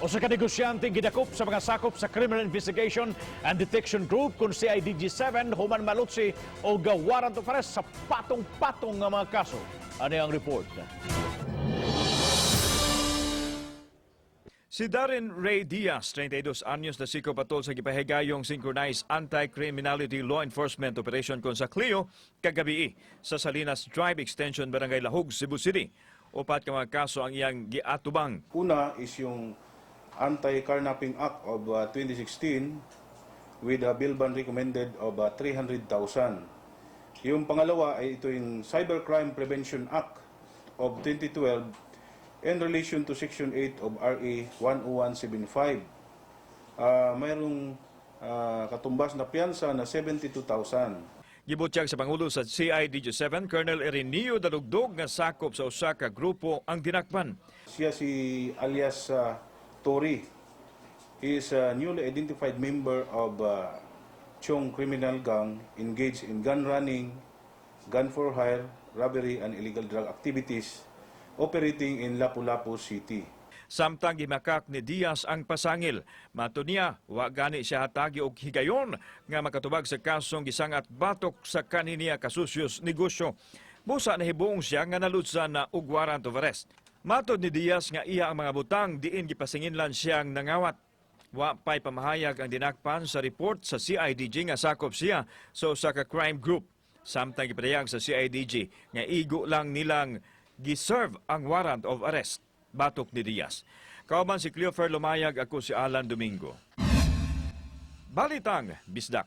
Usa ka negosyante gidakop sa mga sakop sa Criminal Investigation and Detection Group kung CIDG-7 human malutsi og warrant of arrest sa patong-patong nga mga kaso. Ano ang report? Si Darren Ray Diaz, 32 anyos, na sikop atol sa gipahigayong Synchronized Anti-Criminality Law Enforcement Operation kon sa CLEO kagabi sa Salinas Drive Extension, Barangay Lahug, Cebu City. Upat ka mga kaso ang iyang giatubang. Una is yung Anti-Carnapping Act of 2016 with a bail bond recommended of 300,000. Yung pangalawa ay ito yung Cybercrime Prevention Act of 2012 in relation to Section 8 of RA 10175. Mayroong katumbas na piyansa na 72,000. Gibutyag sa Pangulo sa CIDG-7, Colonel Ireneo Dalugdog, nga sakop sa usa ka grupo ang dinakpan. Siya si alias Tori. He is a newly identified member of Chong criminal gang engaged in gun running, gun for hire, robbery, and illegal drug activities operating in Lapu-Lapu City. Samtang gimakak ni Diaz ang pasangil. Mato niya, wa gani siya hatagi og higayon nga makatubag sa kasong gisangat batok sa kaniniya kasusyos negosyo. Busa nahibuong siya nga nalutsan na og warrant of arrest. Matod ni Diaz nga iya ang mga butang diin gipasinginlan siyang nangawat. Wa pa'y pamahayag ang dinakpan sa report sa CIDG nga sakop siya sa usa ka crime group. Samtang gipadayag sa CIDG nga igo lang nilang giserve ang warrant of arrest batok ni Diaz. Kauban si Cleofer Lumayag, ako si Alan Domingo. Balitang Bisdak.